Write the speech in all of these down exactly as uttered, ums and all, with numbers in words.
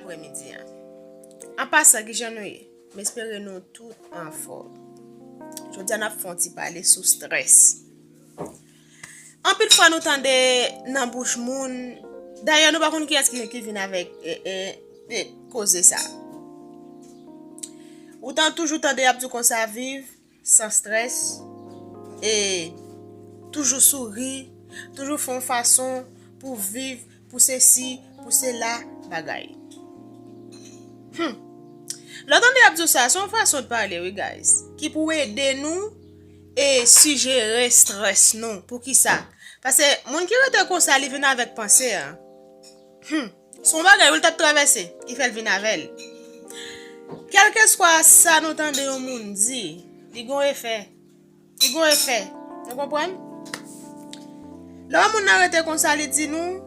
Aprèmidi a. An pasan, kijan nou ye? M espere nou tout anfòm. Jodi a, n ap fè yon ti pale sou strès. Anpil fwa, nou tande nan bouch moun, dayè, nou pa konn kiyès ki, ki vin avèk e, e, e, koze sa. Ou tan toujou tande y ap di konsa, viv san strès, e toujou souri, toujou fè yon fason pou viv, pou sesi, pou sela, bagay. Hmm. Lè w tande y ap di w sa, se yon fason de pale, wi, guys, ki pou ede nou e sijere strès nou. Poukisa? Paske moun ki rete konsa, li vin avèk panse a. Hmm. Se yon bagay ou l t ap travèse ki fè l vin avè l. Kèlkeswa sa nou tande yon moun di, li gon efè. Li gon efè. Nou konprann? Lè yon moun nan rete konsa, li di nou,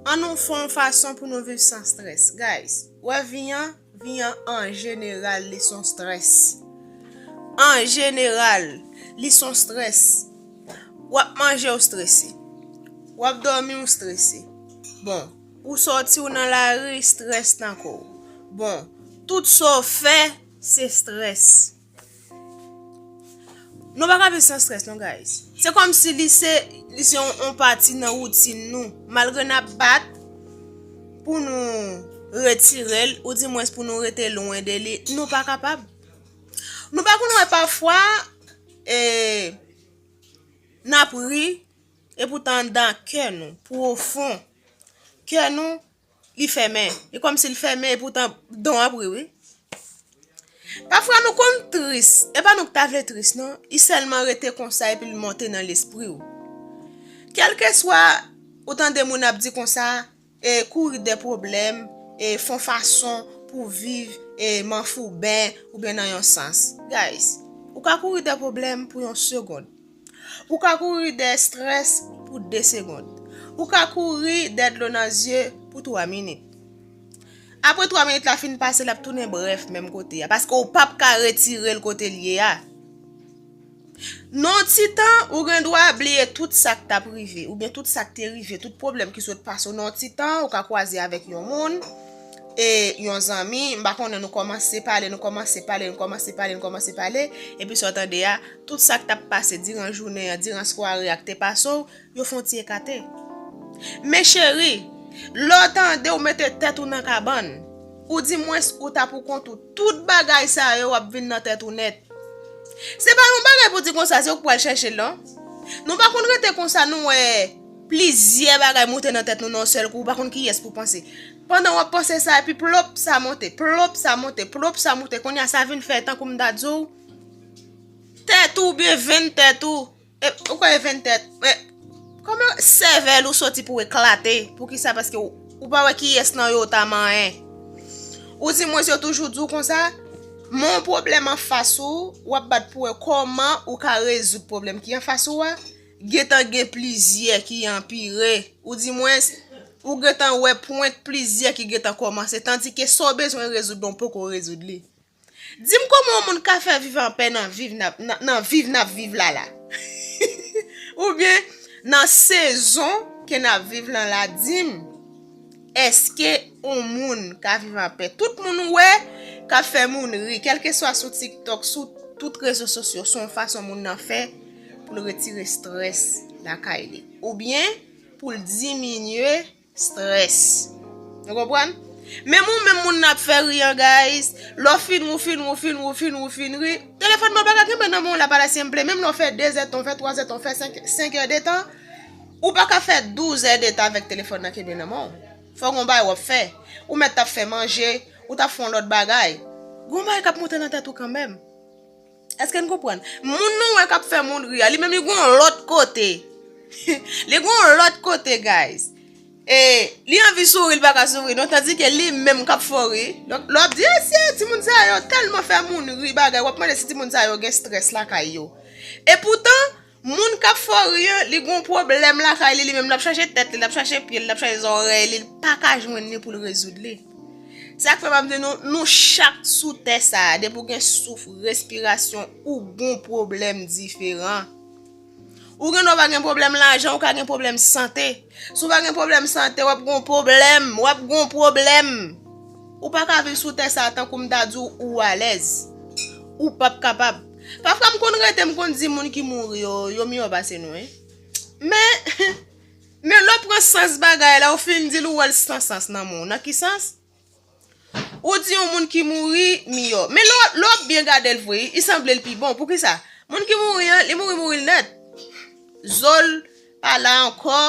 an nou fè yon fason pou nou viv san strès. Guys, wè vi an, vi an an jeneral, li se yon strès. An jeneral, li se yon strès. W ap manje, ou strese. W ap dòmi, ou strese. Bon, ou sòti, ou nan lari, strès nan kò w. Bon, tout sa w fè, se strès. Nou pa ka viv san strès, non, guys. Se kòmsi li se, li se yon, yon pati nan woutin nou. Malgre n ap bat pou nou retire l, oudimwens pou nou rete lwen de li, nou pa kapab. Nou pa konn wè pafwa, e, n ap ri, epoutan anndan kè nou, pwofon, kè nou, li fèmen. E kòmsi l fèmen, epoutan dan w ap ri, wi. Pafwa, nou konn tris. E pa nou ki ta vle tris, non. Li sèlman rete konsa epi l monte nan lespri w. Kèlkeswa ou tande moun ap di konsa, e kouri dè pwoblèm, e fè yon fason pou viv, e manfouben, oubyen nan yon sans. Guys, ou ka kouri dè pwoblèm pou yon segonn. Ou ka kouri dèyè strès pou de segonn. Ou ka kouri dèyè dlo nan zye pou twa minit. Apre twa minit la fin pase, l ap tounen brèf menm kote a, paske w p ap ka retire l kote l ye a. Nan yon ti tan, ou gen dwa bliye tout sa k t ap rive, oubyen tout sa k te rive, tout pwoblèm ki sot pase w. Nan yon ti tan, ou ka kwaze avèk yon moun, e yon zanmi, m pa konnen, nou kòmanse pale, nou kòmanse pale, nou kòmanse pale, nou kòmanse pale, epi sa w tande a, tout sa k t ap pase diran jounen an, diran sware a k te pase w, yo fè yon ti ekate. Men cheri, lè w tande w mete tèt ou nan kabann, oudimwens ou ta pou kont ou, tout bagay sa yo ap vin nan tèt ou nèt. Se pa yon bagay pou di konsa, se ou k pral chèche l, non. Nou pa konn rete konsa, nou wè plizyè bagay moute nan tèt nou nan yon sèl kou, ou pa konn kiyès pou panse. Pandan w ap panse sa, epi plop, sa monte, plop, sa monte, plop, sa monte. Kounye a, sa vin fè tankou m ta di w, tèt ou oubyen venn tèt ou, e, ou kwè e venn tèt, e, kòman sèvèl ou soti pou eklate? Poukisa? Paske ou, ou pa wè kiyès nan yo w ta manyen. Oudimwens yo toujou di w konsa, men yon pwoblèm anfas ou, w ap bat pou wè kòman ou ka rezoud pwoblèm ki anfas ou a. Gentan gen plizyè ki anpire, oudimwens, ou gentan wè pwent plizyè ki gentan kòmanse, tandike sa w bezwen rezoud la, w poko rezoud li. Di m kòman yon moun ka fè viv anpè nan viv n ap, nan, nan viv n ap viv la la? Oubyen nan sezon ke n ap viv lan la, di m, èske yon moun ka viv anpè? Tout moun ou wè k ap fè moun ri, kèlkeswa sou TikTok, sou tout rezo sosyo, se yon fason moun nan fè pou l retire strès lakay li. Oubyen pou l diminye strès. Nou konprann? Menm ou menm moun n ap fè ri an, guys, lè w fin, ou fin, ou fin, ou fin, ou fin ri, telefòn nan pa ka kenbe nan men w la pa la senple. Menm lè w fè de zè tan, w fè twa zè tan, w fè senk, senk è de tan, ou pa ka fè douz è de tan avèk telefòn nan kenbe nan men w. Fò gon bagay w ap fè. Ou mèt t ap fè manje, ou t ap fè yon lòt bagay. Gon bagay k ap monte nan tèt ou kanmenm. Èske n konprann? Moun nou wè k ap fè moun ri a, li menm li gon lòt kote. Li gon lòt kote, guys. E li anvi souri, li pa ka souri, non, tandike li menm k ap fè w ri. Donk, lè w ap di, "Esye, timoun sa yo tèlman fè moun ri, bagay," w ap mande si timoun sa yo gen strès lakay yo. Epoutan, moun k ap fè w ri an, li gon pwoblèm lakay li, li menm l ap chache tèt li, l ap chache pye l, l ap chache zòrèy li, li pa ka jwenn li pou l rezoud li. Se sa k fè m ap di nou, nou chak sou tè sa a, depi w gen souf, respirasyon, ou gon pwoblèm diferan. Ou gen dwa pa gen pwoblèm lajan, ou ka gen pwoblèm sante. Si w pa gen pwoblèm sante, w ap gon pwoblèm, w ap gon pwoblèm. Ou pa ka viv sou tè sa tankou m ta di w ou alèz. Ou p ap kapab. Pafwa m konn rete, m konn di moun ki mouri yo, yo miyò pase nou, wi. Men, men lè w pran sans bagay la, ou fin di l ou wè l san sans nan men w. Nan ki sans? Ou di yon moun ki mouri miyò. Men lè w, lè w ap byen gade l vre, li sanble l pi bon. Poukisa? Moun ki mouri an, li mouri, mouri l nèt. Zo l pa la ankò,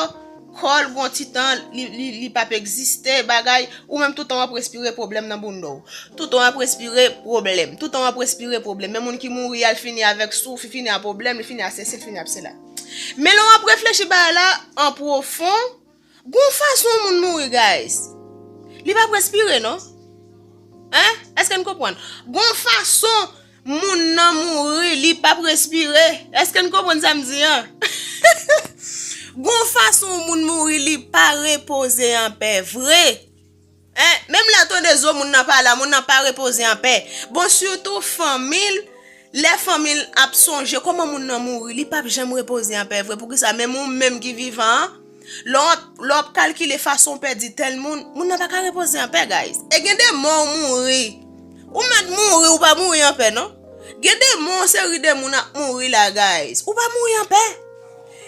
kò l gon ti tan, li, li, li p ap egziste, bagay, ou menm toutan w ap respire pwoblèm nan bounda w. Toutan w ap respire pwoblèm, toutan w ap respire pwoblèm. Men moun ki mouri a, l fini avèk souf, li fini a pwoblèm, li fini a sesi, li fini a sela. Men lè w ap reflechi bagay la an pwofon, gon fason moun mouri, guys. Li p ap respire, non. Hein? Èske n konprann? Gon fason moun nan mouri, li p ap respire. Èske n konprann sa m di an? Gon fason moun mouri, li pa repoze anpè vre. Hein? Menm lè tande zo moun nan pa la, moun nan pa repoze anpè. Bon, sitou fanmi l, lè fanmi l ap sonje kòman moun nan mouri, li p ap janm repoze anpè vre. Poukisa? Menm ou menm ki vivan an, lè w ap, lè w ap kalkile fason w pèdi tèl moun, moun nan pa ka repoze anpè, guys. E gen de mò ou mouri. Ou mèt mouri, ou pa mouri anpè, non. Gen de mò, yon seri de moun ap mouri la, guys. Ou pa mouri anpè.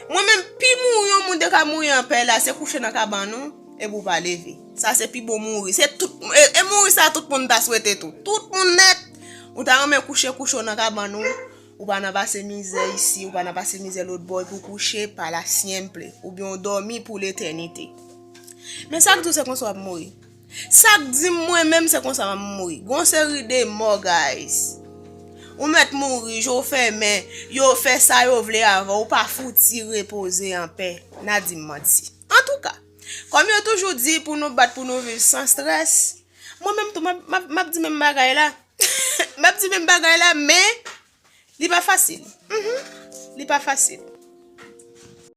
Mwen menm, pi mouri yon moun te ka mouri anpè la, se kouche nan kabann ou, epi ou pa leve. Sa se pi bon mouri. Se tout, e, e mouri sa tout moun ta swete tou. Tout moun nèt. Ou ta renmen kouche, kouche w nan kabann ou. Ou pa nan pase mizè isi, ou pa nan pase mizè lòt bò, epi w kouche, para siempre. Oubyen w dòmi pou letènite. Men sa k di w se konsa w ap mouri. Sa k di m mwen menm se konsa m ap mouri. Gon seri de mò, guys. Ou mèt mouri, je w fèmen, yo fè sa yo vle avè w, ou pa fouti repoze anpè. N a di m manti. Antouka, kòm yo toujou di pou nou bat pou nou viv san strès, mwen menm tou, m ap, m ap, m ap di menm bagay la. M ap di menm bagay la, men li pa fasil. Mhm. Li pa fasil.